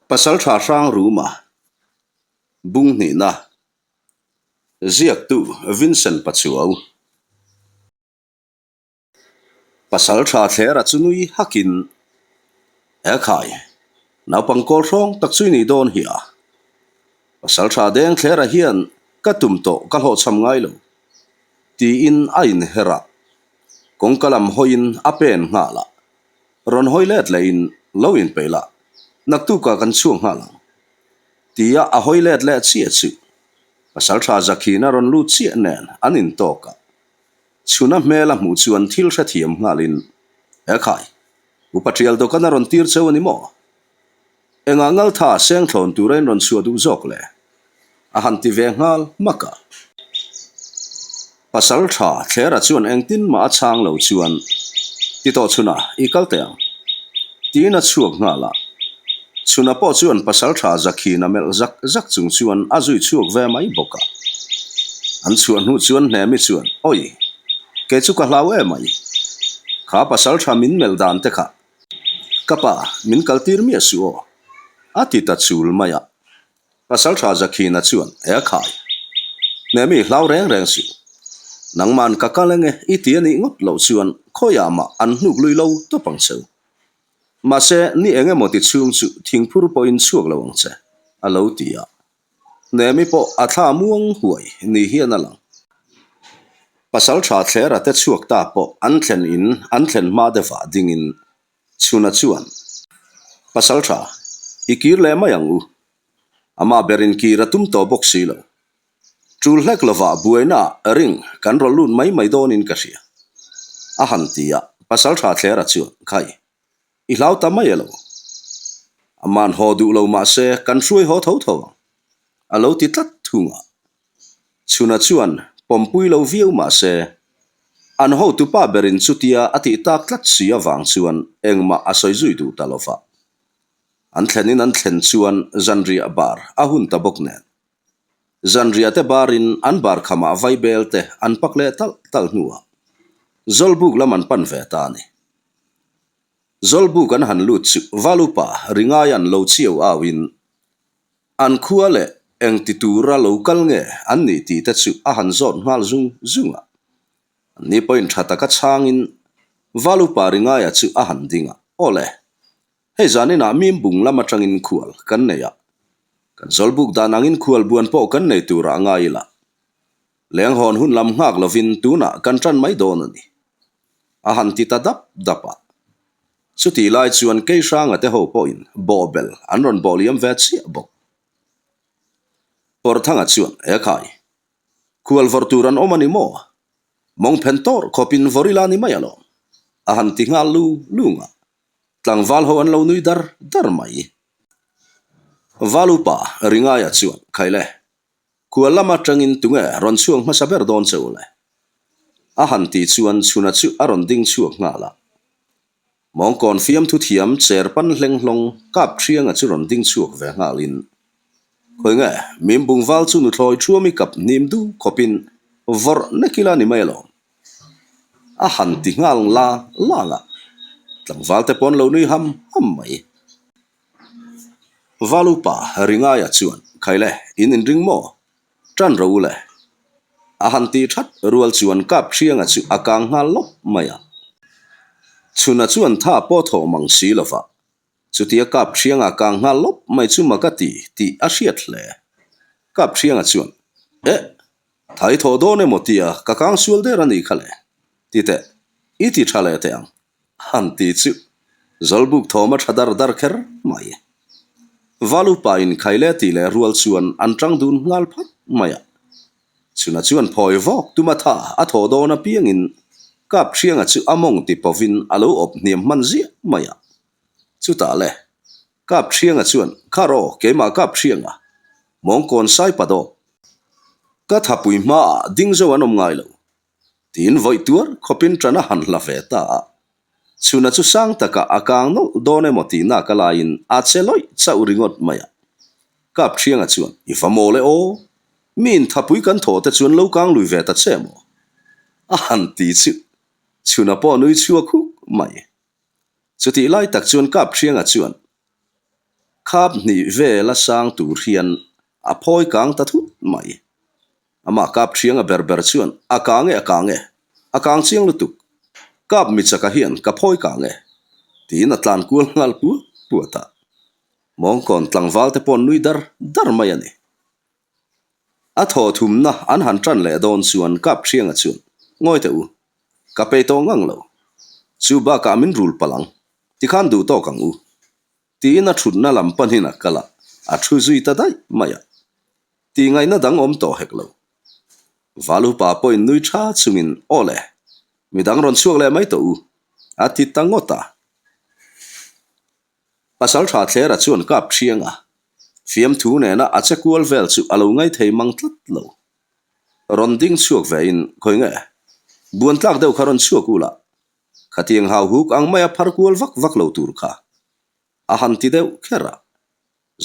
Pasaltha Hrangruma bung hnihna ziaktu Vincent Pachuau. Pasaltha Thlera chu nui hakin, He khai, naupang kawl hrawng tak chu i nih dawn hi a. Pasaltha Deng Thlera hian ka tum tawh ka hlawhchham ngai lo, tiin a inher a, kawngka lam hawiin a pen nghal a. Rawn hawi let lehin lo inpeih la, naktukah kan chhuak nghal ang, tia a hawi let leh chiah chu Pasaltha Zakhina rawn lut chiah nen an intawk a. Chhuna hmel a hmuh chuan thil hrethiam nghalin, He khai, Upa Tial Dawkan a rawn tir cheu a ni maw? Engah ngaltha seng thlawn tura in rawn chhuah duh zawk le? A han ti ve nghal hmak a. Pasal tha Thlera chuan engtin mah a chhang lo chuan, Ti tawh chhuna, i kal teh ang. Tiin a chhuak nghal a. Chhuna pawh chuan pasal tha Zakhin a melh zak zak chung chuan a zui chhuak ve mai bawk a. An chhuah hnu chuan Hnemi chuan, Awi, kei chu ka hlau em mai. Kha pasal tha min melh dan te kha. Ka pa, min kal tir miah suh aw. A ti ta chul mai a. Pasal tha Zakhina chuan, E khai, Hnemi hlau reng reng suh. Nangman ka kal enge i ti a nih ngawt loh chuan khawiah mah an hnuk lui lo tawp ang cheu. Mahse, ni eng emaw ti chhung chu thingphur pawhin chhuak lo ang che, a lo ti a. Hnemi pawh a thla muang huai ni hian a lang. Pasal tha Thlera te chhuak ta pawh an thlen in an thlen hma deuhah dingin Chhuna chuan, Pasal tha, i kir leh mai ang u. Amah berin kir a tum tawh bawk si lo. Tul hlek lovah buaina ring kan rawn lut mai mai dawnin ka hria. A han ti a, Pasal tha Thlera chuan, Khai, i hlau ta mai elo? Aman haw duh lo mah se kan hruai haw tho tho ang, a lo ti tlat thung a. Chhuna chuan pawmpui lo viau mah se, an hotupa berin chutia a tih tak tlat si avang chuan engmah a sawi zui duh ta lo va. An thlenin an thlen chuan zanriah bar a hun ta bawk nen. Zanriah te barin an bar khamah vaibel te an pak leh talh talh hnuah Zawlbuk lam an pan ve ta a ni. Zawlbuk an han lut chu Valupa ringaian lo chiau auin An khua leh eng ti tura lo kal nge an nih tih te chu a han zawt nghal zung zung a. An ni pawhin tha taka chhangin Valupa Ringaia chu a han ding a, Aw le, hei zaninah Mimbung lam atangin khual kan nei a, kan zawlbuk dan angin khual buan pawh kan nei turah ngai ila, lenghawn hun lam nghak lovin tunah kan tan mai dawn a ni. A han ti ta dap dap a. Chutih lai chuan Keihranga te ho pawhin bawhbel an rawn bawh liam ve chiah bawk. Pawrthanga chuan, He khai, khual vawrh tur an awm a ni maw? Mawng phen tawrh khawpin vawrh ila ni mai alawm, a han ti nghal lung lung a. Tlangval ho an lo nui dar dar mai. Valupa Ringaia chuan, Khaile, Khual lam atangin tunge rawn chhuak hmasa ber dawn che u le? A han tih chuan Chhuna chu a rawn ding chhuak nghal a. Mawngkawn fiamthu thiam cher pan hleng hlawng kap thianga chu rawn ding chhuak ve nghalin, Khawi nge, min bungval chu nuthlawi thuami kap hnim du khawpin vawrh nek ila ni mai alawm. A han ti nghal la lang a, tlangval te pawn lo nui ham ham mai. Valupa Ringaia chuan, Khaile, in inring maw? Tan ro u le. A han ti that rual chuan Kap Thianga chu a kang nghal lawp mai a. Chhuna chuan tha pawh thawh mang si lo va, chutia Kap Thianga kang nghal lawp mai chu mak a ti tih a hriat hle. Kap Thianga chuan, Eh! Thai thawh dawn emaw tia ka kang sual der a nih kha le. Ti teh, i ti tha leh teh ang. Han ti chu Zawlbuk thawm a tha dar dar kher mai. Valupa in khaile tih leh rual chuan an tang dun nghal phat mai a. Chhuna chuan phawi vawk tuma tha a thawh dawn apiangin Kap Thianga chu a mawng ti pawhin a lo awp hniam hman ziah mai a. Chutah le, Kap Thianga chuan, Kha rawh, keimah Kap Thianga, mawngkawn sai pa dawk. Ka thapui hmaah ding zo an awm ngai lo. Tiin vawih tuar khawpin ṭan a han hla ve ta a. Chhuna chu sang takah a kang nawlh dawn emaw tih nak a laiin a che lawih chauh ringawt mai a. Kap Thianga chuan, I va mawl e aw! Mi inthapui kan thawh te chuan lo kang lui ve ta che maw? A han ti chu Chhuna pawh nui chhuak huk mai. Chutih lai tak chuan Kap Thianga chuan. Khap hnih vela sang tur hian a phawi kang ta thut mai. Amah kap thianga ber ber chuan a kang e a kang e, a kang chiang lutuk, kap mi chaka hian ka phawi kang e, tiin a tlan kual nghal puat puat a. Mawngkawn tlangval te pawh nui dar dar mai a ni. A thaw thumna an han tan leh dawn chuan kap thianga chuan, Ngawi teh u, ka pei tawh ngang lo. Chu bakah min rul palh ang, tikhan duh tawk ang u. Tiin a thutna lam panin a kal a, a thu zui ta daih mai a. Tih ngaihna dang awm tawh hek lo. Valupa pawhin nui tha chungin, Aw le, midang rawn chhuak leh mai tawh u, a ti ta ngawt a. Pasaltha Thlera chuan kap thiang a, fiamthu nena a che kual vel chu a lo ngaithei mang tlat lo. Rawn ding chhuak vein, Khawi nge? Buan tlak deuh kha rawn chhuak u lah. Khatiang hau huk ang maia phar kual vak vak lo tur kha a han ti deuh kher a,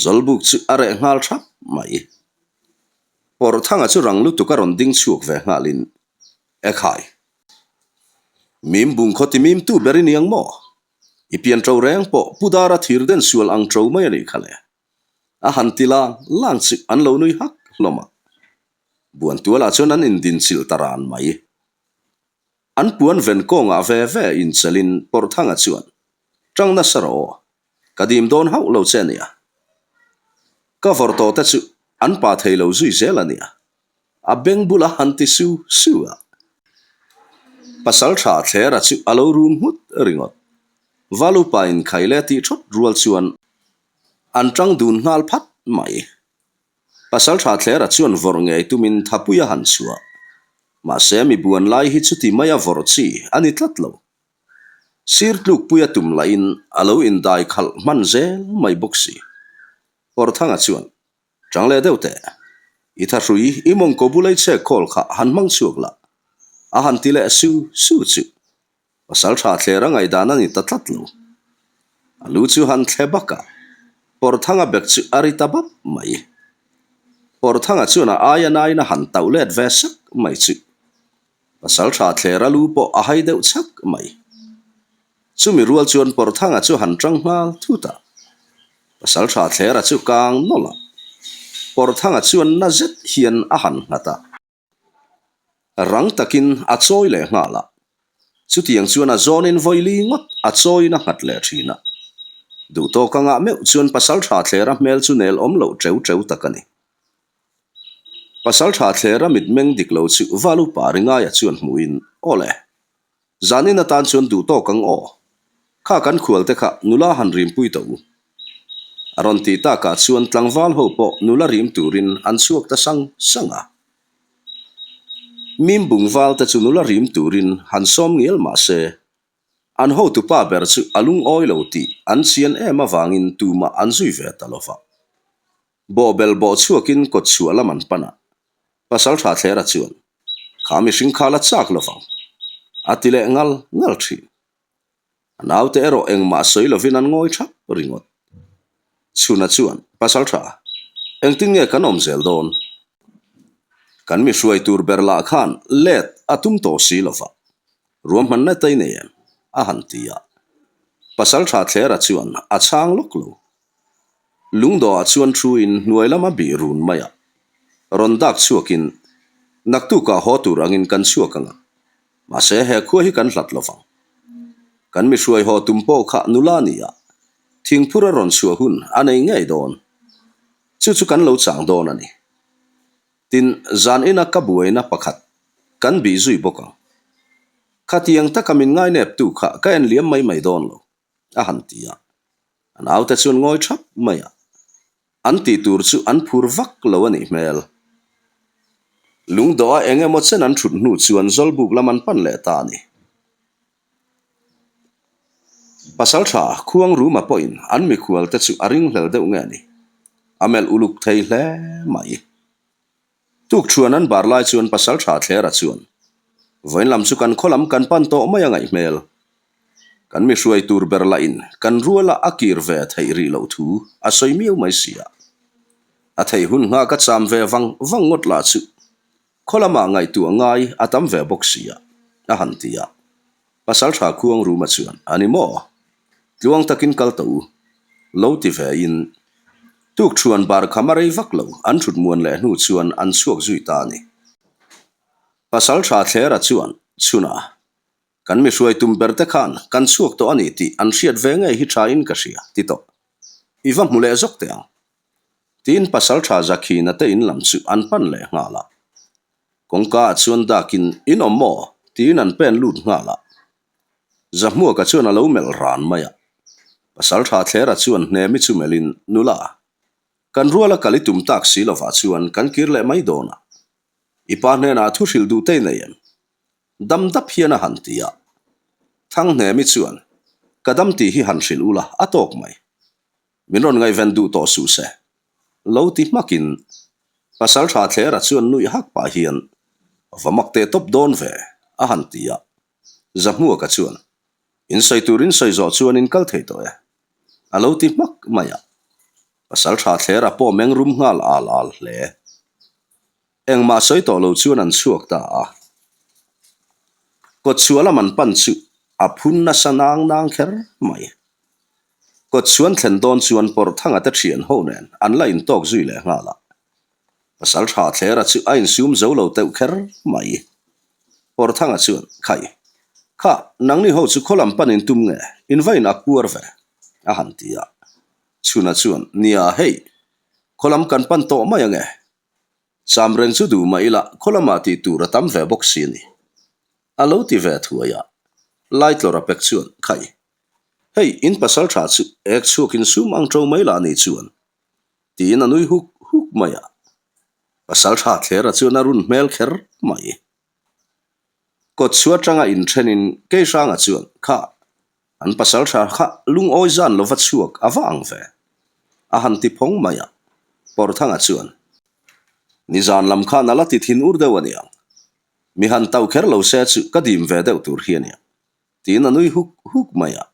Zawlbuk chu a reh nghal thap mai. Pawrhthanga chu rang lutuk a rawn ding chhuak ve nghalin, Ekhai, mim bung khaw ti mim tu ber i ni ang maw? I pian ṭo reng pawh Pu Dara thir den sual ang ṭo mai a nih kha le. A han ti lang lang chu an lo nui hak hlawm a. Buantualah chuan an indinchilh ta ran mai. An puan ven kawngah ve ve inchelin Pawrhthanga chuan, Ṭang nasa rawh aw, ka dim dawn hauh lo che ania. Ka vawrh tawh te chu an pa thei lo zui zel ania. A beng bula han ti su su a. Pasalṭha Thlera chu a lo rum nghut ringawt. Valupa inkhai leh tih ṭhawt rual chuan an ṭang dun nghal phat mai. Pasalṭha Thlera chuan vawrh ngei tumin thapui a han chhuah. Mahse mi buan lai hi chuti maia vawrh chi a ni tlat lo. Sir tlukpui a tum lahin a lo indai khalh hman zel mai bawk si. Pawrthanga chuan, Chang leh deuh teh. I thahrui i mawngkaw bulei chhek khawl kha han hmang chhuak la. A han ti leh su su chu. Pasalṭha thler a ngaihdan a ni ta tlat lo. A lu chu han thle bak a, Pawrthanga bek chu a ri ta bap mai. Pawrthanga chuan a aia nain a han tauh let ve sak mai chu. Pasalṭha thler a lu pawh a hai deuh chhak mai. Chumi rual chuan Pawrthanga chu han ṭang nghal thut a. Pasalṭha thlera chu kang nawlh a, Pawrthanga chuan na zet hian a han nghat a. Rang takin a chawi leh nghal a, chutiang chuan a zawnin vawili ngawt a chawiin a nghat leh thin a. Duhtawk anga meuh chuan Pasalṭha Thlera hmel chu nel awm loh teu teu tak a ni. Pasalṭha Thlera mitmeng dik lo chu Valupa Ringaia chuan hmuhin, Aw le, Zanin atan chuan duh tawk ang aw. Kha kan khual te kha nula han rimpui tawh u. A rawn tih takah chuan tlangval ho pawh nula rim turin an chhuak ta sang sang a. Mim bungval te chu nula rim turin han sawm ngial mah se, an hotupa ber chu a lungawi lo tih an chian em avangin tumah an zui ve ta lo va. Bawhbel bawh chhuakin kawt chhuah lam an pan a, Pasalṭha Thlera chuan, Kha mihring kha la chak lo vang, a ti leh ngal ngal ṭhin. A naute erawh engmah sawi lovin an ngawi ṭhap ringawt. Chhuna chuan, Pasalṭha, engtin nge kan awm zel dawn? Kan mi hruai tur ber lah khan let a tum tawh si lo va, ruahmanna ta i nei em? a han ti a. Pasalṭha Thlera chuan a chhang lawk lo. Lungdawhah chuan thu in hnuai lama bih run mai a, rawn dak chhuakin naktukah haw tur angin kan chhuak ang a, mahse he khua hi kan hlat lovang. Kan mi hruai haw tum pawh kha nula ni a, thingphur a rawn chhuah hun a nei ngei dawn. Chu chu kan lo chang dawn a ni. Tin, zan ina ka buaina pakhat kan bih zui bawk ang. Khatiang taka min ngaineptu kha ka en liam mai mai dawn lo. a han ti a. A naute chuan ngawi thap mai a, an tih tur chu an phur vak lo a nih hmel. Lungdawha eng emaw chen an thut hnu chuan Zawlbuk lam an pan leh ta a ni. Pasaltha Khuangruma pawhin an mikhualte chu a ringhlel deuh nge ni, a melh uluk thei hle mai. Tukṭhuan an bar lai chuan Pasalṭha Thlera chuan, Vawiin lam chu kan khaw lam kan pan tawh mai a ngaih hmel. Kan mi hruai tur ber lahin kan ruala a kir ve theih rih loh thu a sawi miau mai si a. A theih hun nghak a cham ve vang vang ngawt lah chu khaw lamah ngaihtuah ngai a tam ve bawk si a, a han ti a. Pasalṭha Khuangruma chuan, A ni maw? Tluang takin kal tawh u, lo ti ve in. Tukṭhuan bar kham a rei vak lo, an ṭhut muan leh hnu chuan an chhuak zui ta a ni. Pasalṭha Thlera chuan, Chhuna, kan mi hruai tum ber te khan kan chhuak tawh a ni tih an hriat ve ngei hi ṭhain ka hria, ti tawh. I va hmu leh zawk teh ang. Tiin Pasalṭha Zakhina te in lam chu an pan leh nghal a. Kawngka ah chuan dakin, In awm maw? tiin an pen lut nghal a. Zahmuaka chuan a lo melh ran mai a. Pasalṭha Thlera chuan Hnemi chu melhin, Nula, kan ruala kal i tum tak si lovah chuan kan kir leh mai dawn a. I pa hnenah thu hrilh duh te i nei em? Dam dap hian a han ti a. Thanghnemi chuan, Ka dam tih hi han hrilh ula, a tawk mai. Min rawn ngaihven duh tawh suh se. Lo ti hmakin Pasalṭha Thlera chuan nuih hak pah hian, Va mak teh tawp dawn ve, a han ti a. Zahmuaka chuan, In sawi tur in sawi zawh chuan in kal thei tawh e, a lo ti hmak mai a. Pasalṭha Thlera pawh meng rum nghal al al hle. Engmah sawi tawh lo chuan an chhuak ta a. Kawtchhuah lam an pan chu a phun nasa nang nang kher mai. Kawtchhuan thlen dawn chuan Pawrhthanga te thian ho nen an la intawk zui leh nghal a. Pasal tha Thlera chu a insum zo lo teuh kher mai. Pawrhthanga chuan, Khai, kha, nangni ho chu khaw lam pan in tum nge, in va in ak puar ve? a han ti a. Chhuna chuan, Nia, hei, khaw lam kan pan tawh mai ange. Cham reng chu duh mah ila khaw lamah tih tur a tam ve bawk si a ni. A lo ti ve thuai a. Laitlawr a pek chuan, Khai, hei in pasal tha chu ek chhuak in sum ang to mai lah ni chuan, tiin a nui huk huk mai a. Pasal tha thlera chuan a run hmel kher mai. Kawtchhuah atanga inthenin Keihranga chuan, Kha, An pasal tha kha lungawi zan lova chhuak a va ang ve, a han ti phawng mai a. Pawrthanga chuan, Nizan lam khan a la ti thin ur deuh a niang. Mi han tauh kher lo se chu ka dim ve deuh tur hi a nia, tiin a nui huk huk mai a.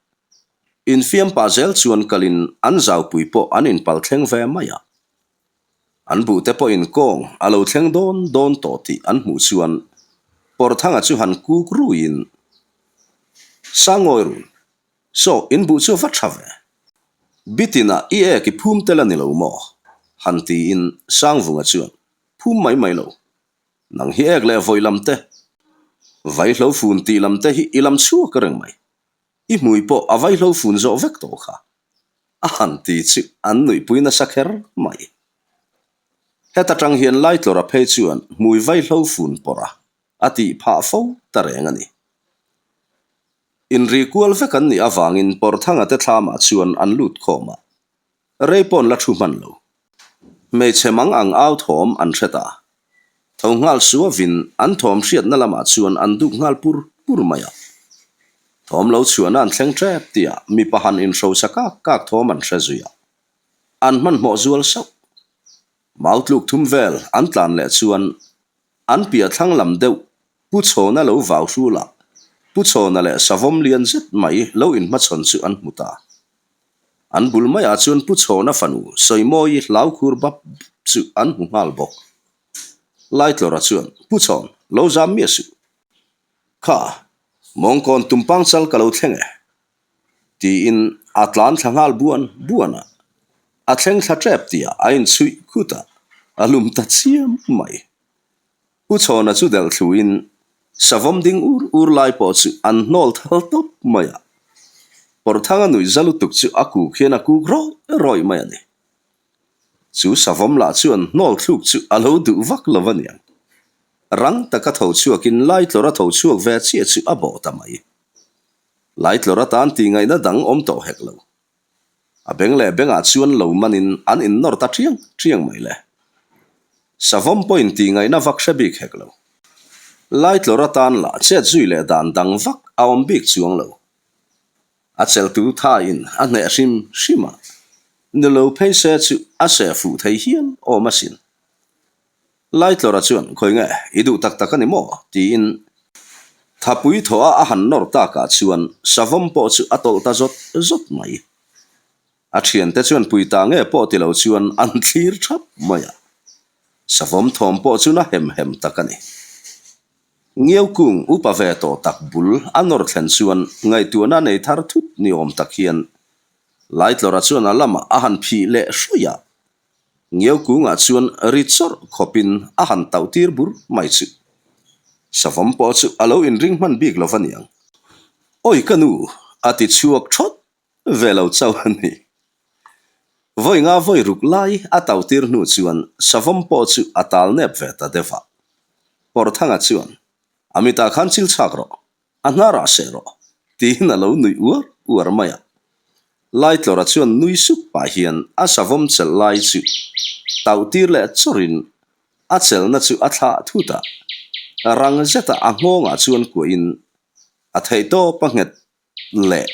Infiam pah zel chuan kalin an zaupui pawh an inpal thleng ve mai a. An buhte pawhin kawng a lo thleng dawn dawn tawh tih an hmuh chuan Pawrthanga chu han kuk ruiin, Sangawi run, saw in buh chu va tha ve. Bitinah i ek i phum tel a ni lo maw? han tiin Sangvunga chuan, Phum mai mai lo. Nang hi ek leh vawi lam te, vaihlo fun tih lam te hi i lam chhuak reng mai. I hmui pawh a vaihlo fun zawh vek tawh kha. A han ti chu an nuihpui nasa kher mai. Heta tang hian Laitlawra phei chuan hmui vaihlo fun pawrh a, a tih phah fo ta reng a ni. Inri kual vek an nih avangin Pawrthanga te thlamah chuan an lut khawm a, Rei pawn la thu hman lo. Hmeichhe mang ang au thawm an hre ta. Tho nghal suavin an thawm hriatna lamah chuan an duk nghal pur pur mai a. Thawm lo chhuahna an thleng tep tihah mipa han inhrosa kak kak thawm an hre zui a. An hmanhmawh zual sauh. Mau tluk thum vel an tlan leh chuan An piah thlang lam deuh Pu Chhawna lo vau hrul a, Pu Chhawna leh Savawm lian zet mai lo inhmachhawn chu an hmu ta. An bul maiah chuan Pu Chhawna fanu Sawimawi hlau khur bap bap chu an hmu nghal bawk. Laitlawra chuan, Pu Chhawn, lo zam miah suh. Kha, mawngkawn tumpang chal ka lo thleng e. Tiin a tlan thla nghal buan buan a, a thleng thla tep tihah a inchhuih khut a, a lum ta chiam mai. Pu Chhawna chu delh thluin savawm ding ur ur lai pawh chu an hnawl thal tawp mai a, Pawrthanga nuih za lutuk chu a kuk hian a kuk rawih rawih mai a ni. Chu savawm lah chuan hnawl thluk chu a lo duh vak lo a niang. Rang taka tho chhuakin Laitlawra tho chhuak ve chiah chu a bawh ta mai. Laitlawr atan tih ngaihna dang awm tawh hek lo. A beng leh bengah chuan lo manin an innawr ta ṭiang ṭiang mai le. Savawm pawhin tih ngaihna vak hre bik hek lo. Laitlawr atan lah chet zui leh dan dang vak a awm bik chuang lo. A cheltu thain a hneh hrim hrim a, ni lo phei se chu a seh fuh thei hial awm asin. Laitlawra chuan, Khawi nge, i duh tak tak a ni maw? tiin Thapui thawh a a han nawr takah chuan savawm pawh chu a tawlh ta zawt zawt mai. A thiante chuan pui ta nge pawh ti lo chuan an thlir thap mai a. Savawm thawm pawh chu na hem hem tak a ni. Ngiau kung upa ve tawh tak bul a nawr thlen chuan ngaihtuahna nei thar thut ni awm tak hian Laitlawra chuan a lamah a han phih leh hruih a. Ngiau kungah chuan ri chawrh khawpin a han tauh tir bur mai chu. Savawm pawh chu a lo inring hman bik lo va niang. Awi ka nu! a ti chhuak thawt ve lo chauh a ni. Vawi nga vawi ruk lai a tauh tir hnu chuan Savawm pawh chu a tal nep ve ta deuh a. Pawrthanga chuan, A mitah khan chil chhak rawh. A hnarah seh rawh, tiin a lo nuih uar uar mai a. Laitlawra chuan nui sup pah hian a savawm chelh lai chu tauh tir leh chawrin a chelhna chu a thlah thut a. Rang zeta a nghawngah chuan kuahin a theihtawp a nghet leh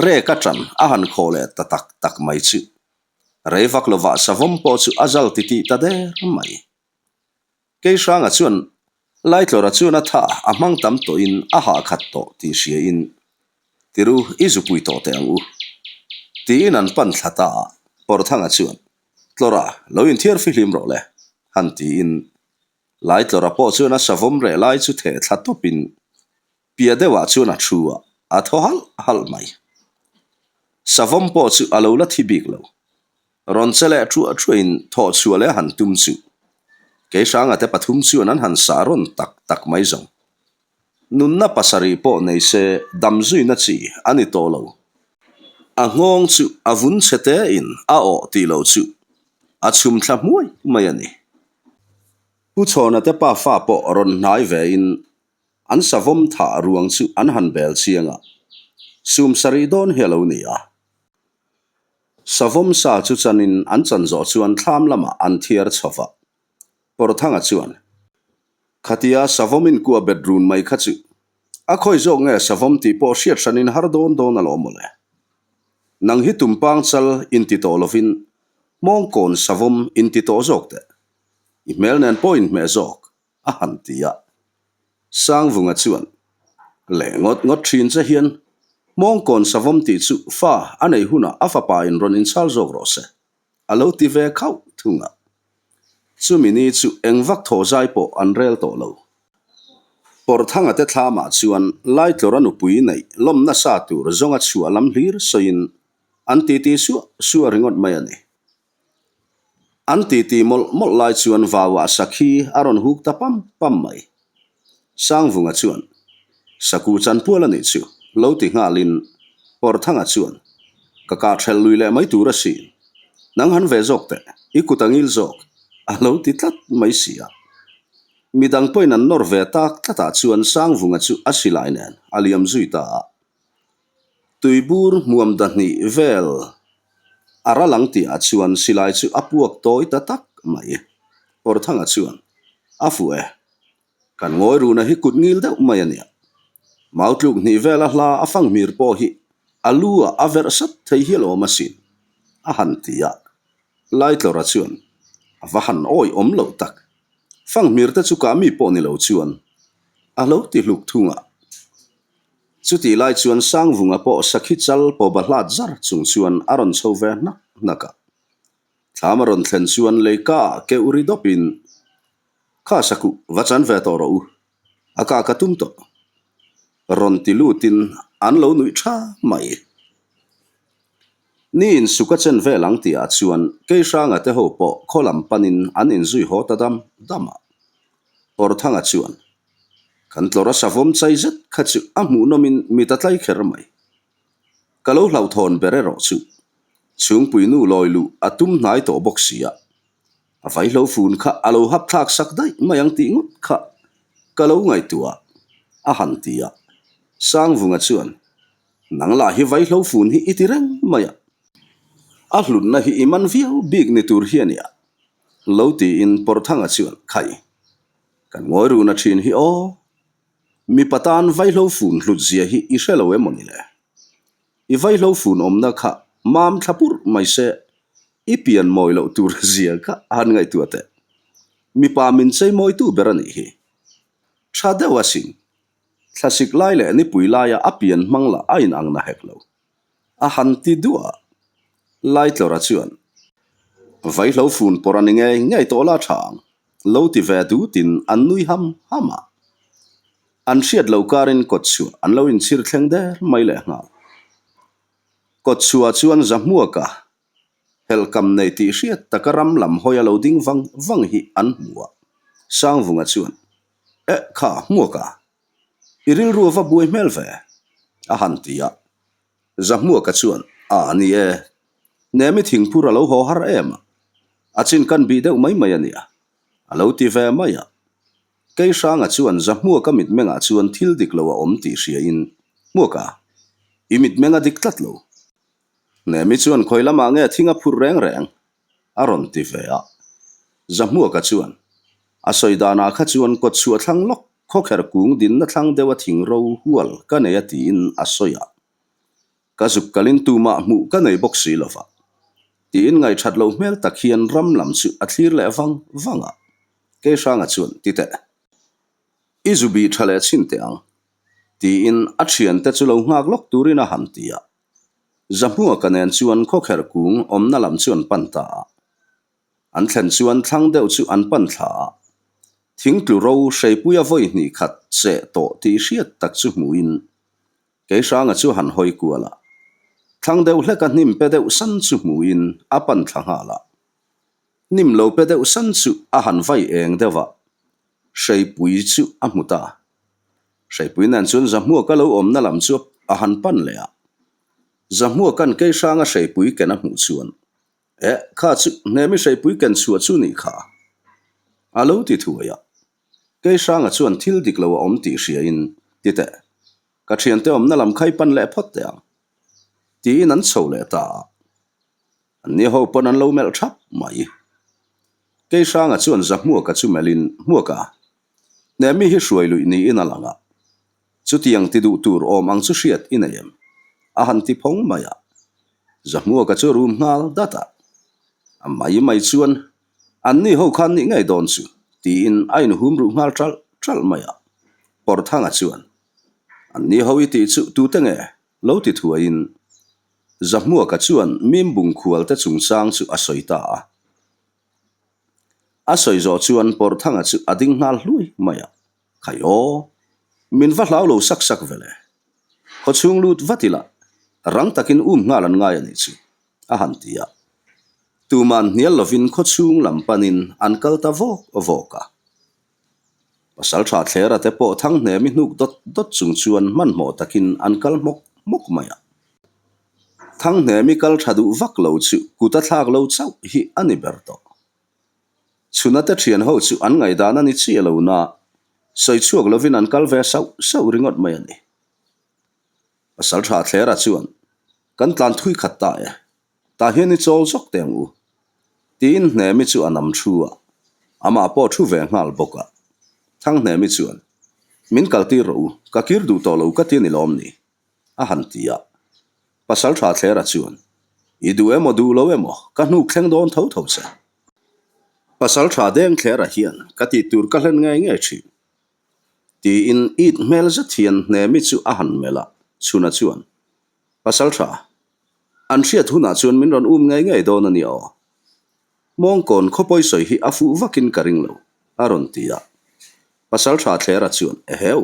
rek a ṭan a han khawh leh ta tak tak mai chu. Rei vak lovah savawm pawh chu a zal titih ta der mai. Keihranga chuan Laitlawra chuan a tha a hmang tam tawhin a hah khat tawh tih hriain, Tiru, i zupui tawh teh ang u. Tiin an pan thla ta a, Pawrthanga chuan, Tlawra, lo inthiar fihlim rawh le, han tiin Laitlawra pawh chuan a savawm reh lai chu theh thla tawpin piah deuhah chuan a thu a, a thaw halh halh mai. Savawm pawh chu a lo la thi bik lo. Rawn che leh thuah thuahin thawh chhuah leh a han tum chu. Keihranga te pathum chuan an han sah rawn tak tak mai zawng. Nunna pasarih pawh nei se dam zuina chi a ni tawh lo. A nghawng chu a vun chhe tein a awh tih loh chu a chhum thla hmuai mai a ni. Pu Chhawna te pa fa pawh rawn hnai vein An savawm thah ruang chu an han bel chiang a, sum sarih dawn hi a lo ni a. Savawm sa chu chanin an chan zawh chuan thlam lamah an thiar chho va. Pawrthanga chuan, Khatia savawm inkuah bet run mai kha chu a khawi zawk nge savawm tih pawh hriat hranin har dawn dawn alawm mawle. Nang hi tumpang chal inti tawh lovin hmawngkawn savawm inti tawh zawk teh. I hmel nen pawh inhmeh zawk. a han ti a. Sangvunga chuan, Leh ngawt ngawt thin che hian Hmawngkawn savawm tih chu fa a nei hunah a fapa in rawn inchhal zawk rawh se, a lo ti ve khauh thung a. Chumi ni chu eng vak thaw zai pawh an rel tawh lo. Pawrthanga te thlamah chuan Laitlawra nupui neih lawm nasa tur zawnga chhuah lam hlir sawiin an titi suah suah ringawt mai a ni. An titi mawlh mawlh lai chuan vauah sakhi a rawn huk ta pam pam mai. Sangvunga chuan, Saku chanpual a nih chu, lo ti nghalin Pawrthanga chuan, Ka kah ṭhelh lui leh mai tur asin. Nang han ve zawk teh, i kut a ngil zawk, a lo ti tlat mai si a. Midang pawhin an nawr ve tak tlatah chuan Sangvunga chu a silai nen a liam zui ta a. Tuibur hmuam dahnih vel a ral ang tihah chuan silai chu a puak tawi ta tak mai. Pawrthanga chuan, A fuh e, kan ngawi runa hi kut ngil deuh mai a nia. Mau tluk hnih vela hla a fanghmir pawh hi a lu ah a verh sat thei hial awm asin, a han ti a. Laitlawra chuan, A va han awi awm loh tak. Fanghmir te chu kah mi pawh ni lo chuan a lo ti hluk thung a. Chutih lai chuan Sangvunga pawh sakhi chal pawba hlat zar chung chuan a rawn chho ve hnak hnak a. Thlam a rawn thlen chuan leika ah keuh ri dawpin, Kha sakuh, va chan ve tawh rawh u, a ka ka tum tawh. Rawn ti lutin an lo nuih tha mai. Ni insuk a chen vel ang tihah chuan Keihranga te ho pawh khaw lam panin an inzui haw ta dam dam a. Pawrthanga chuan, Kan tlawr a savawm chai zet kha chu a hmuhnawmin mit a tlai kher mai. Ka lo hlauhthawn ber erawh chu chhungpui nu lawi luh a tum hnai tawh bawk si a, a vaihlo fun kha a lo hap thlak sak daih mai ang tih ngawt kha ka lo ngaihtuah a han ti a. Sangvunga chuan, Nang lah hi vaihlo fun hi i ti reng mai a, a hlutna hi i man viau bik ni tur hi a nia, lo tiin Pawrthanga chuan, Khai, Kan ngawi runa thin hi aw. Mipa tan vaihlo fun hlut zia hi i hre lo em aw ni le? I vaihlo fun awmna kha mam thla purh mai se, i pian mawi loh tur zia kha han ngaihtuah teh. Mipa min chei mawitu ber a nih hi. Tha deuh asin. Thlasik lai leh nipui laia a pian hmang lah a inang na hek lo. A han ti duah a, Laitlawra chuan, Vaihlo fun pawrh a ni ngei ngei tawh la tha ang, lo ti ve dutin an nui ham ham a. An hriat loh karin kawtchhuah an lo inchhir thleng der mai leh nghal. Kawtchhuah chuan Zahmuaka. Helhkam nei tih hriat taka ram lam hawi a lo ding vang vang hi an hmu a. Sangvunga chuan, Eh kha, hmuak a. I rilru a va buai hmel ve, a han ti a. Zahmuaka chuan, A ni e, Nemi thingphur a lo haw har em a, a chin kan bih deuh mai mai a nia, a lo ti ve mai a. Keihranga chuan Zahmuaka mitmengah chuan thil dik lo a awm tih hriain, Hmuaka, i mitmeng a dik tlat lo. Nemi chuan khawi lamah nge thing a phurh reng reng? a rawn ti ve a. Zahmuaka chuan, A sawi danah kha chuan kawt chhuah thlang lawk khawkher kung dinna thlang deuha thing ro hual ka nei a tiin a sawi a. Ka zuk kalin tumah hmuh ka nei bawk si lova. Tiin ngaihthat loh hmel tak hian ram lam chu a thlir leh vang vang a. Keihranga chuan, Ti teh. I zu bih tha leh chhin teh ang. Tiin a thiante chu lo nghak lawk turin a han ti a. Zahmuaka nen chuan khawkherh kung awmna lam chu an pan ta a. An thlen chuan thlang deuh chu an pan thla a. Thingtlu ro hreipuia vawi hnih khat cheh tawh tih hriat tak chu hmuhin Keihranga chu han hawi kual a. Thlang deuh hleka hnim pe deuh san chu hmuhin a pan thla nghal a. Hnim lo pe deuh san chu a han vai eng deuh a, Hreipui chu a hmu ta. Hreipui nen chuan Zahmuaka lo awmna lam chu a han pan leh a. Zahmuaka'n Keihranga hreipui ken a hmuh chuan, Eh, kha chu Hnemi hreipui ken chhuah chu nih kha. A lo ti thuai a. Keihranga chuan thil dik lo a awm tih hriain, Ti teh, ka thiante awmna lam kha i pan leh phawt teh ang. Tiin an chho leh ta a. Anni ho pawn an lo melh thap mai. Keihranga chuan Zahmuaka chu melhin, Hmuaka, Hnehmi hi hruai luih niin a lang a, chutiang ti duh tur awm ang chu hriat i nei em? a han ti phawng mai a. Zahmuaka chu a rum nghal dat a. A mai mai chuan, Anni ho khan nih ngei dawn chu, tiin a inhum ruh nghal ṭalh ṭalh mai a. Pawrthanga chuan, Anni ho i tih chu tute nge? Lo ti thuaiin Zahmuaka chuan Mimbung khualte chungchang chu a sawi ta a. A sawi zawh chuan Pawrthanga chu a ding nghal hluai mai a, Khai aw, min va hlau lo sak sak ve le. Khawchhung lut vat ila, rang takin um nghal an ngai a nih chu, a han ti a. Tuman hnial lovin khawchhung lam panin an kal ta vawk vawk a. Pasal tha thlera te pawh Thanghnemi hnuk dawt dawt chung chuan hmanhmawh takin an kal hmawk hmawk mai a. Thanghnemi kal tha duh vak lo chu kut a thlak lo chauh hi a ni ber tawh. Chhuna te thian ho chu an ngaihdan a ni chiah lo na, sawi chhuak lovin an kal ve sauh sauh ringawt mai a ni. Pasal tha thlera chuan, Kan tlan thui khat ta e. Tah hian i chawl zawk teh ang u. Tiin Hnemi chu a nam thu a, amah pawh thu ve nghal bawk a. Thanghnemi chuan, Min kaltir rawh u, ka kir duh tawh lo ka ti a ni lawm ni? a han ti a. Pasal tha Thlera chuan, I duh emaw duh lo emaw, ka hnuk thleng dawn tho tho che. Pasal tha deng Thlera hian ka tih tur ka hlen ngei ngei thin. Tiin it hmel zet hian Hnemi chu a han melh a, Chhuna chuan, Pasal tha, An hriat hunah chuan min rawn um ngei ngei dawn a nia aw. Mawngkawn khawpawi sawi hi a fuh vakin ka ring lo, a rawn ti a. Pasal tha Thlera chuan, Eheu,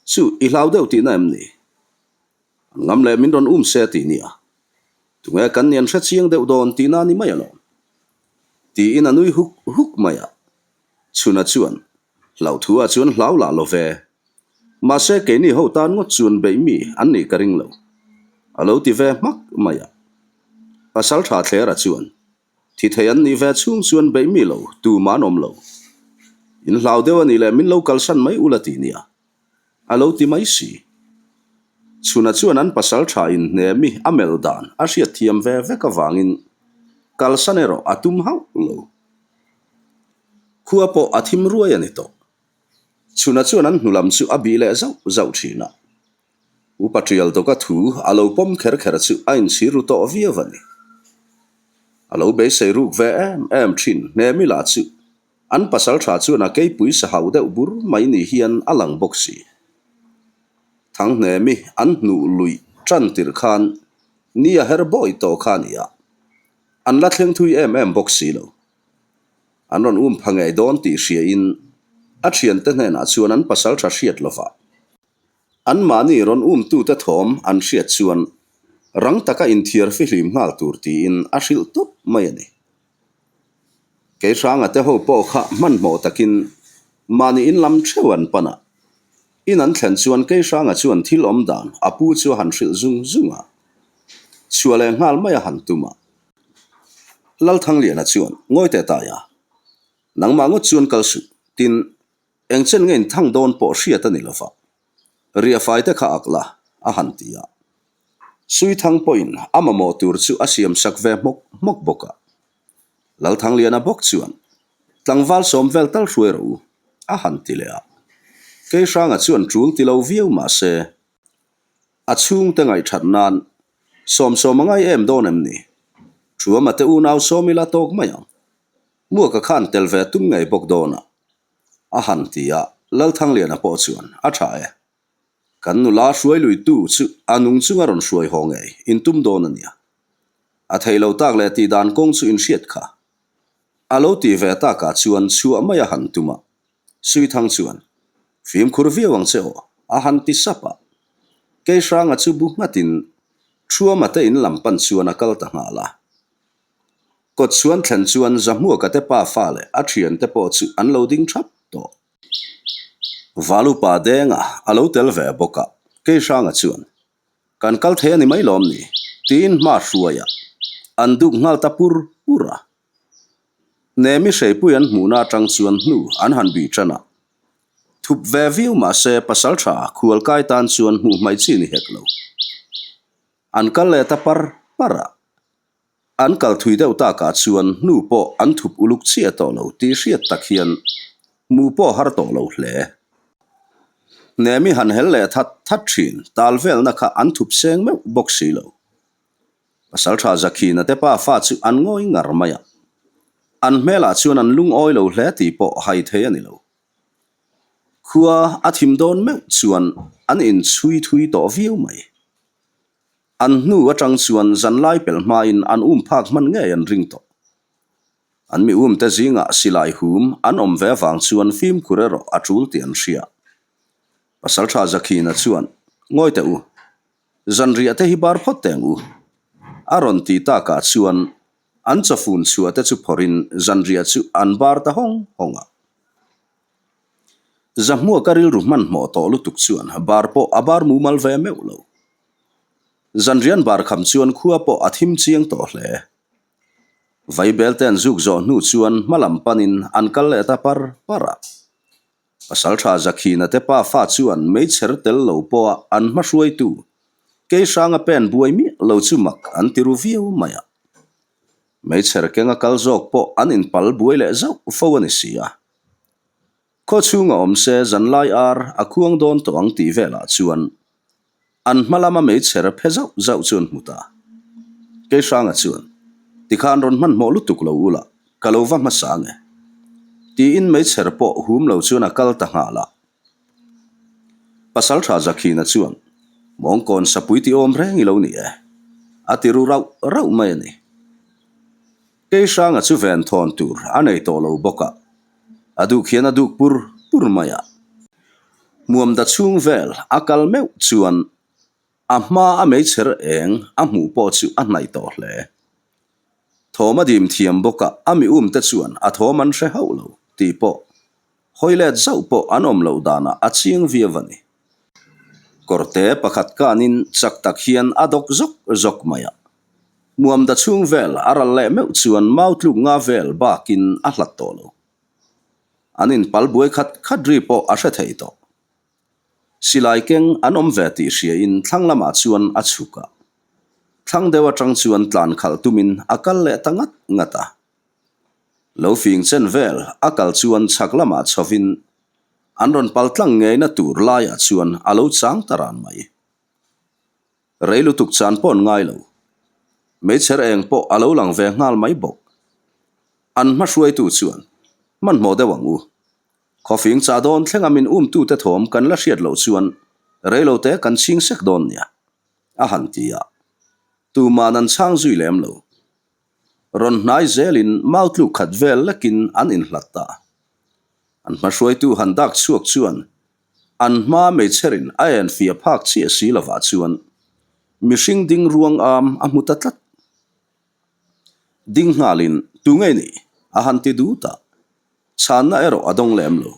chu i hlau deuh tihna em ni? An ngam leh min rawn um se tih nia. Tunge kan ni an hre chiang deuh dawn tihna a ni mai alawm. Tiin a nui huk huk mai a. Chhuna chuan, Hlauhthuah chuan hlau lah lo ve. Mahse keini ho tan ngawt chuan beih mi an nih ka ring lo. A lo ti ve hmak mai a. Pasal tha Thlera chuan, Thi thei an nih ve chhung chuan beih mi lo, tumah an awm lo. In hlau deuh a nih leh min lo kalsan mai ula ti nia. A lo ti mai si. Chhuna chuan an pasal tha inhne mi a melh dan a hriatthiam ve vek avangin kalsan erawh a tum hauh lo. Khua pawh a thim ruai a ni tawh. Chhuna chuan an hnu lam chu a bih leh zauh zauh thin a. Upa Tial Dawka thu a lo pawm kher kher chu a inchhir ru tawh viau a ni. A lo beisei ruk ve em em thin Hnemi lah chu an pasal tha chuan a keipui sa hauh deuh bur mai ni hian a lang bawk si. Thanghnemi an hnuh luih tan tirh khan ni a her bawi tawh kha a ni a, an la thleng thui em em bawk si lo. An rawn um pha ngei dawn tih hriain a thiante hnenah chuan an pasal tha hriat lova. Anmahni rawn umtute thawm an hriat chuan Rang taka inthiar fihlim nghal tur tiin a hrilh tawp mai a ni. Kei hranga te ho pawh kha hmanhmawh takin mahni in lam theuh an pan a. In an thlen chuan kei hranga chuan thil awm dan a pu chu a han hrilh zung zung a. Chhuah leh nghal mai a han tum a. Lalthangliana chuan, Ngawi teh taia, nangmah ngawt chuan kal suh, tin Eng chen nge in thang dawn pawh hriat a ni lova, riahfai te kha ak la, a han ti a. Suithang pawhin a mamawh tur chu a siam sak ve hmawk hmawk bawk a. Lalthangliana bawk chuan, Tlangval sawm vel tal hruai rawh u, a han ti leh a. Keihranga chuan tul ti lo viau mah se, a chhungte ngaihthat nan sawmsawm a ngai em dawn em ni? Thuama te unau sawm ila tawk mai ang. Muaka khan tel ve tum ngei bawk dawn a. A han ti a, Lalthangliana pawh chuan, A tha e. Kan nula hruai luitu chu a nung chunga rawn hruai haw ngei in tum dawn a nia. A thei lo tak leh tih dan kawng chu in hriat kha. A lo ti ve takah chuan chhuah mai a han tum a. Suithang chuan, Fimkhur viau ang che aw, a han ti sap a. Keihranga chu bu nghatin Thuama te in lam pan chuan a kal ta nghal a. Kawt chhuan thlen chuan Zahmuaka te pa fa leh a thiante pawh chu an lo ding thap tawh. Valupa Denga a lo tel ve bawk a, Keihranga chuan, Kan kal thei a ni mai lawm ni? tiin hma hruai a, an duk nghal ta pur pur a. Nemi hreipui an hmuhna atang chuan hnu an han bih tan a, thup ve viau mahse pasaltha khualkai tan chuan hmuh hmaih chi ni hek lo. An kal leh ta par par a. An kal thui deuh takah chuan hnu pawh an thup uluk chiah tawh lo tih hriat tak hian hmuh pawh har tawh lo hle. Hnemi han hel leh that that thin tal velna kha an thup seng meuh bawk si lo. Pasaltha Zakhina te pa fa chu an ngawi ngar mai a. An hmelah chuan an lungawi lo hle tih pawh hai thei a ni lo. Khua a thim dawn meuh chuan an inchhui thui tawh viau mai. An hnu atang chuan zanlai pelh hmain an um phak hman ngei an ring tawh. An mi umte zingah silai hum an awm ve avang chuan fimkhur erawh a tul tih an hria. Pasaltha Zakhina chuan, Ngawi teh u, zanriah te hi bar phawt teng u. A rawn ti takah chuan an chawfun chhuah te chu phawrhin zanriah chu an bar ta hawng hawng a. Zahmuaka rilru hmanhmawh tawh lutuk chuan bar pawh a bar mumal ve meuh lo. Zanrian bar kham chuan khua pawh a thim chiang tawh hle. Vaibel te an zuk zawh hnu chuan hma lam panin an kal leh ta par par a. Pasaltha Zakhina te pa fa chuan meichher tel lo pawha an hma hruaitu Keihranga pen buai miah lo chu mak an ti ru viau mai a. Meichher kenga kal zawk pawh an inpal buai leh zauh fo a ni si a. Khaw chhunga awm se zanlai ar a khuang dawn tawh ang tih velah chuan an hma lama meichher phe zauh zauh chu an hmu ta. Keihranga chuan, Tikhan rawn hmanhmawh lutuk lo ula, ka lo va hmasa ang e. Tiin meichher pawh hum lo chuan a kal ta nghal a. Pasaltha Zakhina chuan, Mawngkawn sapui ti awm reng i lo ni e. A ti ru rauh rauh mai a ni. Keihranga chu ven thawn tur a nei tawh lo bawk a, a duk hian a duk pur pur mai a. Hmuamda chhung vel a kal meuh chuan a hma a meichher eng a hmuh pawh chu a hnaih tawh hle. Thawm a dim thiam bawk a, a mi um te chuan a thawm an hre hauh lo tih pawh Hawi let zauh pawh an awm loh danah a chiang viau a ni. Kawrte pakhat kanin chak tak hian a dawk zawk zawk mai a. Muamda chhung vel a ral leh meuh chuan mau tluk nga vel bakin a hlat tawh lo. An inpal buai khat khat ri pawh a hre thei tawh. Silai keng an awm ve tih hriain thlang lamah chuan a chhuk a. Thlang deuh atang chuan tlan khalh tumin a kal leh ta ngat ngat a. Lo fing chen vel a kal chuan chhak lamah chhovin an rawn pal tlang ngeina tur laiah chuan a lo chang ta ran mai. Rei lutuk chan pawh an ngai lo. Meichher eng pawh a lo lang ve nghal mai bawk. An hma hruaitu chuan, Hmanhmawh deuh ang u. Khawfing chah dawn thlenga min umtute thawm kan la hriat loh chuan reilote kan chhing sek dawn nia, a han ti a. Tuman an chhang zui lem lo. Rawn hnai zelin mau tluk khat vel lekin an inhlat ta. An hmahruaitu han dak chhuak chuan an hma meichherin a enfiah phak chiah si lovah chuan. mihring ding ruang am a hmu ta tlat. Ding nghalin, Tu ngei nih? a han ti dut a. Chhanna erawh a dawng lem lo.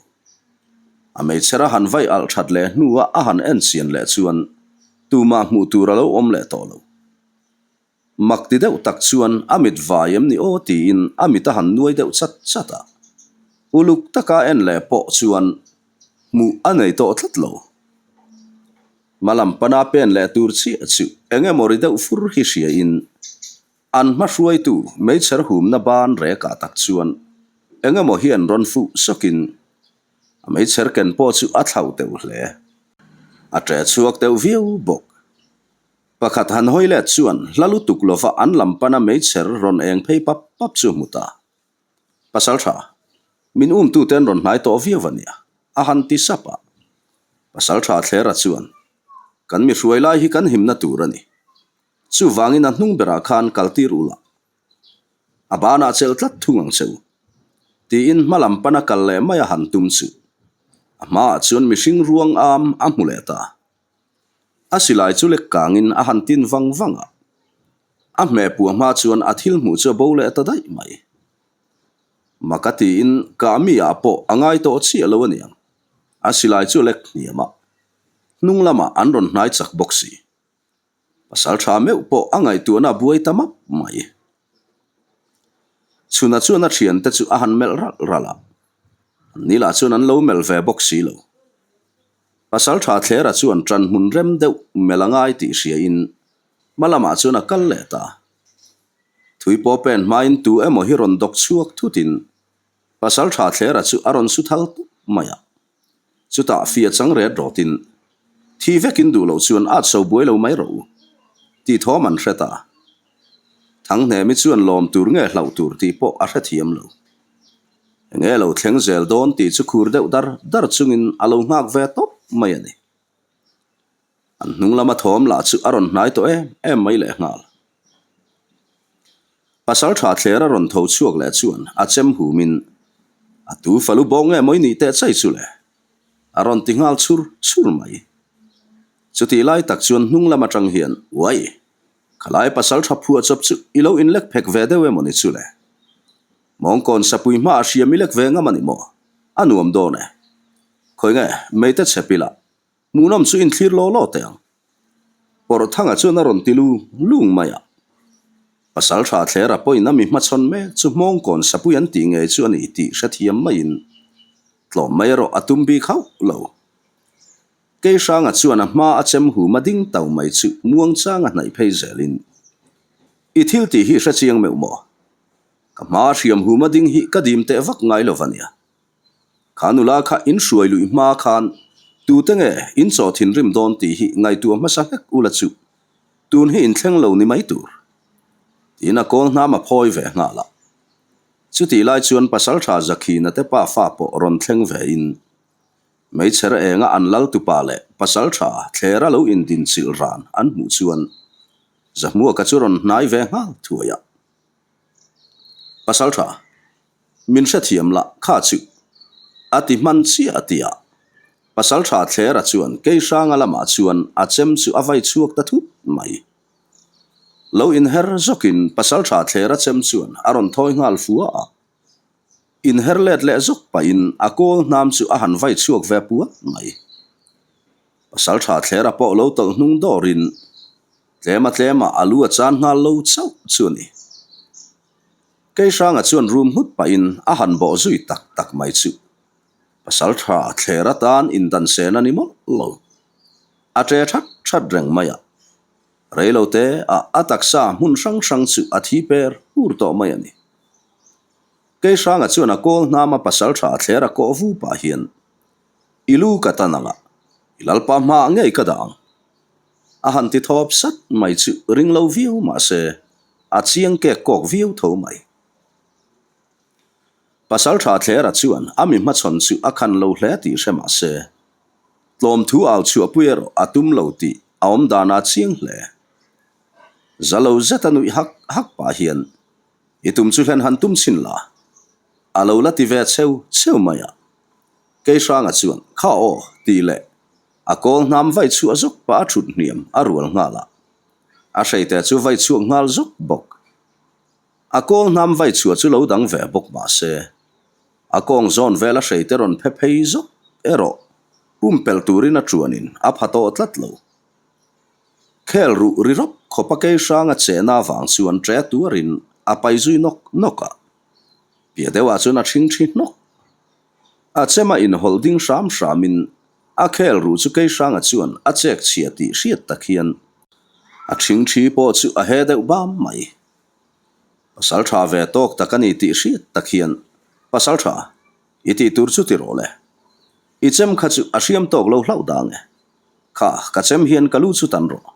A meichher a han vaih alh that leh hnua a han en chian leh chuan tumah hmuh tur a lo awm leh tawh lo. Mak ti deuh tak chuan a mit vai em ni aw tiin a mit a han nuai deuh chat chat a. Uluk taka en leh pawh chuan hmuh a nei tawh tlat lo. Hmalam pana pen leh tur chiah chu eng emaw ri deuh fur hi hriain An hma hruaitu meichher humna ban rekah tak chuan eng emaw hian rawn fuh sawkin a meichher ken pawh chu a thlauh teuh hle. A ṭe chhuak deuh viau bawk. Pakhat han hawi let chuan hla lutuk lova an lam pana meichher rawn eng phei pap pap chu hmu ta. Pasalṭha, min umtute an rawn hnai tawh viau a nia, a han ti sap a. Pasalṭha Thlera chuan, Kan mi hruai lai hi kan himna tur a ni. Chuvangin a hnung berah khan kaltir ula, a banah chelh tlat thung ang che u, tiin hma lam pana kal leh mai a han tum chu. A hmaah chuan mihring ruang am a hmu leh ta. A silai chu lek kangin a han tin vang vang a, a hmeh puah hma chuan a thil hmuh chu a bo leh ta daih mai. Maka tiin kah mi ah pawh a ngai tawh chiah lo a niang, a silai chu a lek hniam a, hnung lamah an rawn hnai chak bawk si. Pasal tha meuh pawh a ngaihtuahna a buai ta map mai. Chhuna chuan a thiante chu a han melh ralh ralh a, an ni lah chuan an lo melh ve bawk si lo. Pasal tha Thlera chuan ṭan hmun rem deuh melh a ngai tih hriain hma lamah chuan a kal leh ta. Thui pawh pen hmain tu emaw hi rawn dawk chhuak thutin Pasal tha Thlera chu a rawn su thal tup mai a. Chutah fia chang ret rawtin, Thi vekin duh loh chuan at so buai lo mai rawh u, tih thawm an hre ta. Thanghnemi chuan lawm tur nge hlauh tur tih pawh a hrethiam lo. Enge lo thleng zel dawn tih chu khur deuh dar dar chungin a lo nghak ve tawp mai a ni. An hnung lama thawm lah chu a rawn hnai tawh em em mai lehnghal. Pasal tha thler a rawn tho chhuak leh chuan a chem humin, A tu falu bawk nge mawi nih teh chai chu le? A rawn ti nghal chhur chhur mai. Chutih lai tak chuan hnung lam atang hian, Uai! Khalai pasal tha phuah chawp chu i lo inlek phek ve deuh emaw ni chu le? Mawngkawn sapui hmaah hriam i lek ve ngam a ni maw? A nuam dawn e. Khawi nge, meite chep ila, Hmuhnawm chu inthlir law law teh ang. Pawrhthanga chuan a rawn ti lung lung mai a. Pasal tha thlera pawhin a mi hmachhawn mek chu hmawngkawn sapui an tih ngei chu a ni tih hrethiam maiin tlawm mai erawh a tum bik hauh lo. Keihranga chuan a hma a chem hum a ding tau mai chu muangchanga hnaih phei zelin, I thil tih hi hrechiang meuh maw? Ka hma hriam hum a ding hi ka dim teh vak ngai lo va nia. Kha nula kha in hruai luih hma khan tute nge in chaw thinrim dawn tih hi ngaihtuah hmasa hlek ula chu tun hi in thleng lo ni mai tur. Tiin a kawl hnam a phawi ve nghal a. Chutih lai chuan Pasaltha Zakhina te pa fa pawh rawn thleng ve in Meichher enga an lal tupa leh Pasaltha Thlera lo indinchilh ran an hmuh chuan Zahmuaka chu rawn hnai ve nghal thuai a. Pasaltha. Min hrethiam lah kha chu a ti hman chiah a ti a. Pasal tha Thlera chuan Keihranga lamah chuan a chem chu a vai chhuak ta thut mai. Lo inher zawkin Pasal tha Thlera chem chuan a rawn thawi nghal fua a. Inher let leh zawk pahin a kawl hnam chu a han vai chhuak ve puat mai. Pasal tha Thlera pawh lo tawlh hnung dawrin tlema tlemah a lu a chan nghal lo chauh chu a ni. Keihranga chuan rum nghut pahin a han bawh zui tak tak mai chu. Pasal tha thler atan indan sen a ni mawlh lo. A ṭe that that reng mai a. Reilo te ah a taksa hmun hrang hrang chu a thi per pur tawh mai a ni. Keihranga chuan a kawl hnama pasal tha thler a kawh vu pah hian, I lu ka tan ang a, i lalpa hmaah ngei ka dah ang. A han ti thawp sat mai chu ring lo viau mah se, a chiang kek kawk viau tho mai. Pasal tha Thlera chuan a mi hmachhawn chu a khan lo hle tih hre mah se, tlawm thu au chhuahpui erawh a tum lo tih a awm danah a chiang hle. Za lo zeta nuih hak hak pah hian, I tum chu hlen han tum chhin la, a lo la ti ve cheu cheu mai a. Keihranga chuan, Kha aw, tih leh a kawl hnam vai chhuah zawk pah a thut hniam a rual nghal a. A hreite chu vai chhuak nghal zuk bawk. A kawl hnam vai chhuah chu lo dang ve bawk mah se, a kawng zawn vel a hreite rawn phe phei zuk erawh pumpelh turin a tuanin a pha tawh tlat lo. Khel ruh ri rawp khawpa kei hranga chehna avang chuan ṭe tuarin a pai zui nawk nawk a, piah deuhah chuan a ṭhing ṭhi hnawk. A chema inhawlh ding hram hramin a khel ruh chu kei hranga chuan a chek chhia tih hriat tak hian a ṭhing ṭhi pawh chu a he deuh bam mai. Pasal ṭha ve tawk tak a ni tih hriat tak hian, Pasal ṭha, i tih tur chu ti rawh le. I chem kha chu a hriam tawk lo hlauh dang e. Kha, ka chem hian ka lu chu tan rawh,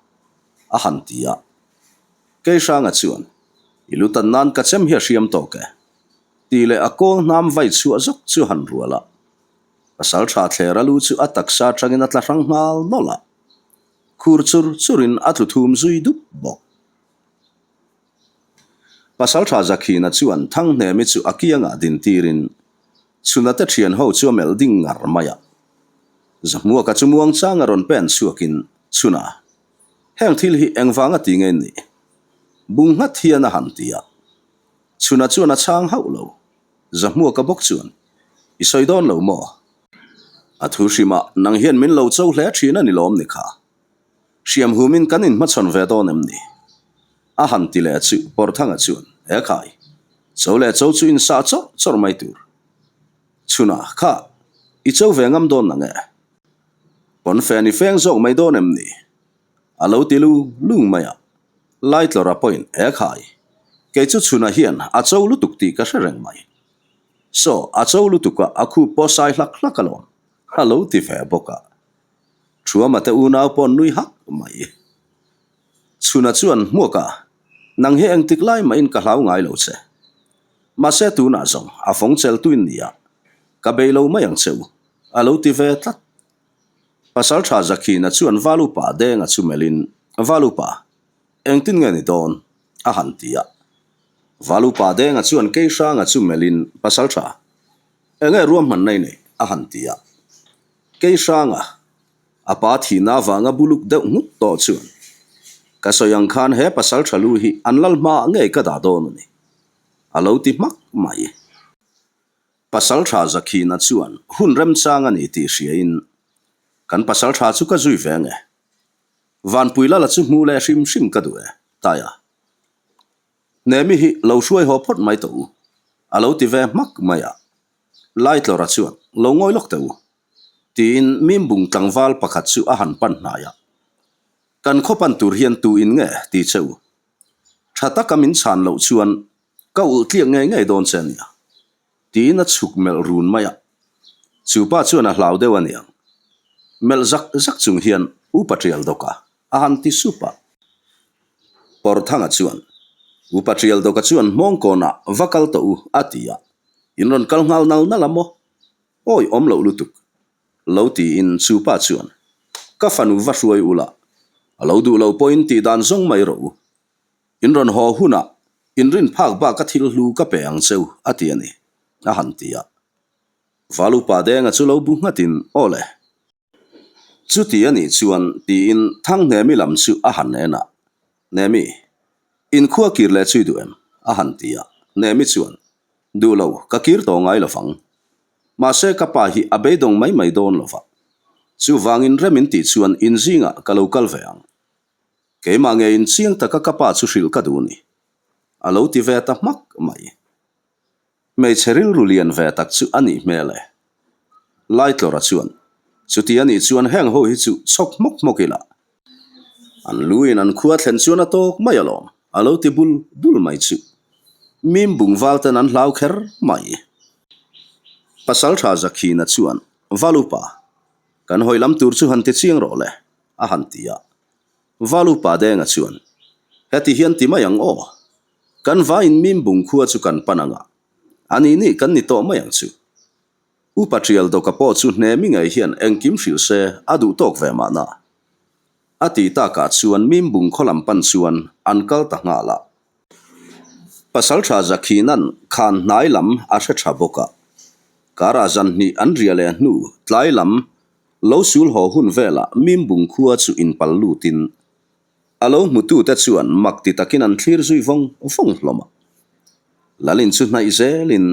a han ti a. Kei hranga chuan, I lu tan nan ka chem hi a hriam tawk e, tih leh a kawl hnam vai chhuah zawk chu a han rual a. Pasal ṭha thlera lu chu a taksa aṭangin a tla hrang nghal nawlh a, khur chur churin a tlu thum zui dup bawk. Pasalṭha Zakhina chuan Thanghnemi chu a kiangah dintirin Chhunate ṭhian ho chu a melh ding ngar mai a. Zahmuaka chu muangchanga rawn pen chhuakin, Chhuna, heng thil hi engvanga ti nge nih? Bung nghat hian a han ti a. Chhuna chuan a chhang hauh lo. Zahmuaka bawk chuan, I sawi dawn lo maw? A thu hrimah nang hian min lo cho hle ṭhin a ni lawm ni kha? Hriam humin kan inhmachhawn ve dawn em ni? A han ti leh chu Pawrthanga chuan, He khai, cho leh cho chu insah chawrh chawrh mai tur. Chhuna, kha, i cho ve ngam dawn nang e? Pawnfen i feng zawk mai dawn em ni? A lo ti lung lung mai a. Laitlawra pawhin, He khai, kei chu chhuna hian a cho lutuk tih ka hre reng mai. Saw, a cho lutuk a, a khup pawh sai hlak hlak alawm, a lo ti ve bawk a. Thuama te unau pawh nui hak mai. Chhuna chuan hmuak a, Nang hi engtik lai mahin ka hlau ngai lo che. Mahse tunah zawng a fawng chel tuin nia, ka bei lo mai ang che u, a lo ti ve tlat. Pasaltha Zakhina chuan Valupa denga chu melhin, Valupa, engtin nge ni dawn? a han ti a. Valupa denga chuan Keihranga chu melhin, Pasaltha, enge ruahmanna i neih? a han ti a. Kei hranga a pa thihna avanga buluk deuh nghut tawh chuan ka sawi ang khan he pasal tha lu hi an lal hmaah ngei ka dah dawn a ni, a lo ti hmak mai. Pasal tha Zakhina chuan hun remchang a ni tih hriain kan pasal tha chu ka zui ve nge. Vanpui lala chu hmuh leh hrim hrim ka duh e, Taia. Hnemi hi lo hruai haw phawt mai tawh u, a lo ti ve hmak mai a. Laitlawra chuan, Lo ngawi lawk teh u, tiin Mimbung tlangval pakhat chu a han pan hnai a. Kan khaw pan tur hian tu in nge ti che u? Tha taka min chhan loh chuan ka ulh tliak ngei ngei dawn che ania, tiin a chhuk melh run mai a. Chu pa chuan a hlau deuh aniang. Melh zak zak chung hian Upa Tial Dawka a han ti sup a. Pawrthanga chuan, Upa Tial Dawka chuan hmawngkawnah va kal tawh u, a ti a. In rawn kal nghal nal nal a maw? Awi awm loh lutuk. Lo tiin chu pa chuan, Ka fanu va hruai ula, a lo duh lo pawhin tih dan zawng mai rawh u. In rawn haw hunah in rin phak bak a thil hlu ka pe ang cheu a ti a ni, a han ti a. Valupa Denga chu lo bu nghatin, Aw le. Chuti a nih chuan tiin Thanghnemi lam chu a han en a, Nemi, inkhua kir leh chui duh em? a han ti a. Nemi chuan, Duh lo, ka kir tawh ngai lo vang. Mahse ka pa hi a beidawng mai mai dawn lo va. Chuvangin rem in tih chuan in zingah ka lo kal ve ang. Keimah nge in chiang taka ka pa chu hrilh ka duh ni. A lo ti ve ta hmak mai. Hmeichhe rilru lian ve tak chu a nih hmel e. Laitlawra chuan, Chuti a nih chuan heng ho hi chu chhawk hmawk hmawk ila. An lu in an khua thlen chuan a tawk mai alawm, a lo ti bul bul mai chu. Mim bung val ten an hlau kher mai. Pasaltha Zakhina chuan, Valupa, kan hawi lam tur chu han ti chiang rawh le, a han ti a. Valupa Denga chuan, Heti hian ti mai ang aw. Kan vaiin Mimbung khua chu kan pan ang a, a nih nih kan ni tawh mai ang chu. Upa Tial Dawka pawh chu hnemi ngei hian engkim hrilh se a duh tawk ve mahna. A ti takah chuan Mimbung khaw lam pan chuan an kal ta nghal a. Pasaltha Zakhinan khan hnai lam a hre tha bawk a. Karah zan hnih an riah leh hnu tlai lam lo sul haw hun velah Mimbung khua chu inpal lutin. A lo hmutute chuan mak ti takin an thlir zui vawng vawng hlawm a. Lalin chu hnaih zelin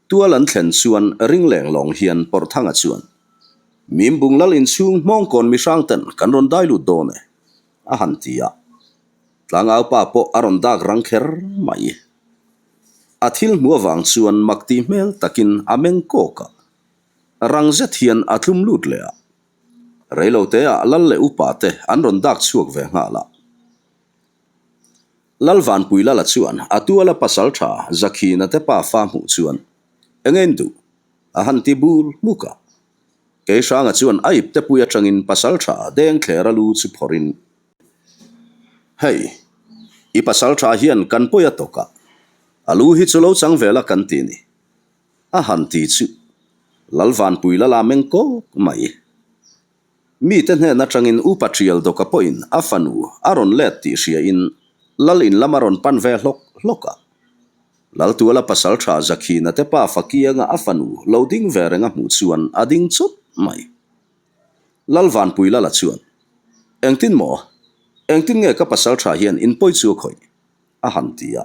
tual an thlen chuan ring leng lawng hian Pawrhthanga chuan, Mimbung lal inchhung hmawngkawn mihrang ten kan rawn dai lut dawn e, a han ti a. Tlangaupa pawh a rawn dak rang kher mai. A thil hmu avang chuan mak tih hmel takin a meng kawk a, rang zet hian a tlum lut leh a. Reiloteah lal leh upa te an rawn dak chhuak ve nghal a. Lal Vanpui Lala chuan a tuala pasal tha Zakhina te pa fa hmuh chuan eng en duh a han ti bul hmuk a. Keihranga chuan a ipte pui atangin pasal tha Dengthlera lu chu phawrhin, Hei, i pasal tha hian kan pawi a tawk a, a lu hi chu lo chang ve la kan ti ni. A han ti chu Lal Vanpui Lala meng kawk mai. Mite hnen atangin Upa Tial Dawka pawhin a fanu a rawn let tih hriain Lal in lam a rawn pan ve hlawk hlawk a. Laltuala pasal tha Zakhina te pa Fakianga a fanu lo ding ve reng a hmuh chuan a ding chawt mai. Lal Vanpui Lala chuan, Engtin maw? Engtin nge ka pasal tha hian in pawi chu a khawih? a han ti a.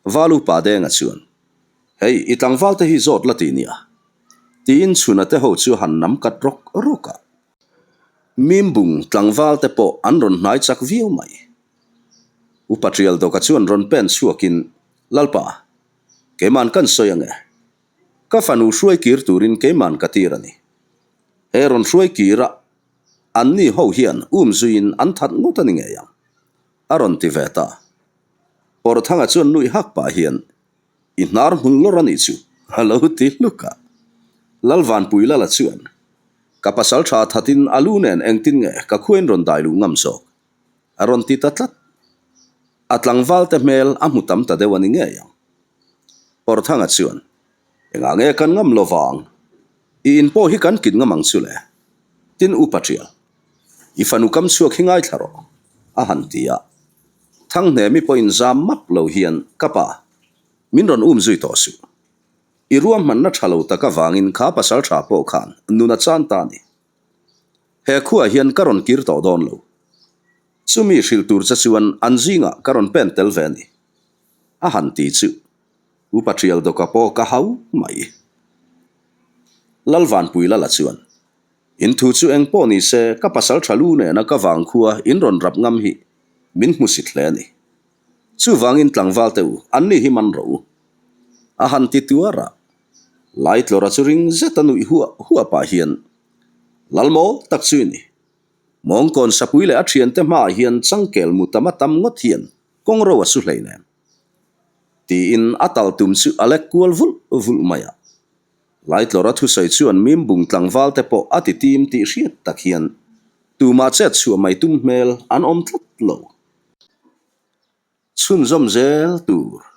Val upa Denga chuan, Hei, i tlangval te hi zawt la ti nia. Tiin chhuna te ho chu han nam kat rawk rawk a. Mimbung tlangval te pawh an rawn hnai chak viau mai. Upa Tialdawka chuan rawn pen chhuakin, Lalpa, keiman kan sawi ange. Ka fanu hruai kir turin keiman ka tir a ni. He rawn hruai kir a, anni ho hian um zuiin an that ngawt a ni ngei ang, a rawn ti ve ta. Pawrthanga chuan nuih hak pah hian, I hnar hmul lawr a nih chu, a lo ti hluk a. Lalvanpui Lala chuan, Ka pasal tha thatin a lu nen engtin nge ka khuain rawn dai luh ngam zawk? a rawn ti ta tlat. A tlangval te hmel a hmu tam ta deuh a ni ngei ang. Pawrthanga chuan, Engah nge kan ngam lo vang? I in pawh hi kan kit ngam ang chu le? Tin Upa Tial, I fanu kam chhuak hi ngaithla rawh, a han ti a. Thanghnemi pawhin zam map lo hian, Ka pa, min rawn um zui tawh suh. I ruahmanna tha lo tak avangin kha pasal tha pawh khan nun a chan ta a ni. He khuaah hian ka rawn kir tawh dawn lo. Chumi hrilh tur che chuan an zingah ka rawn pen tel ve a ni. A han ti chu Upa Tial Dawka pawh ka hau mai. Lalvanpui Lala chuan, In thu chu eng pawh ni se, ka pasal tha lu nena ka vangkhua in rawn rap ngam hi min hmusit hle a ni. Chuvangin tlangval te u, anni hi man rawh u. A han ti tuar a, Laitlawra chu ring zet a nuih huah huah pah hian, Lalmawl tak chu i ni. Mawngkawn sapui leh a thiante hmaah hian changkel mu tam a tam ngawt hian kawng ro a su hleinem. Tiin a tal tum chu a lek kual vulh vulh mai a. Laitlawra thusawi chuan Mimbung tlangval te pawh a ti tim tih hriat tak hian tumah chet chhuah mai tum hmel an awm tlat lo. Chhunzawm zel tur.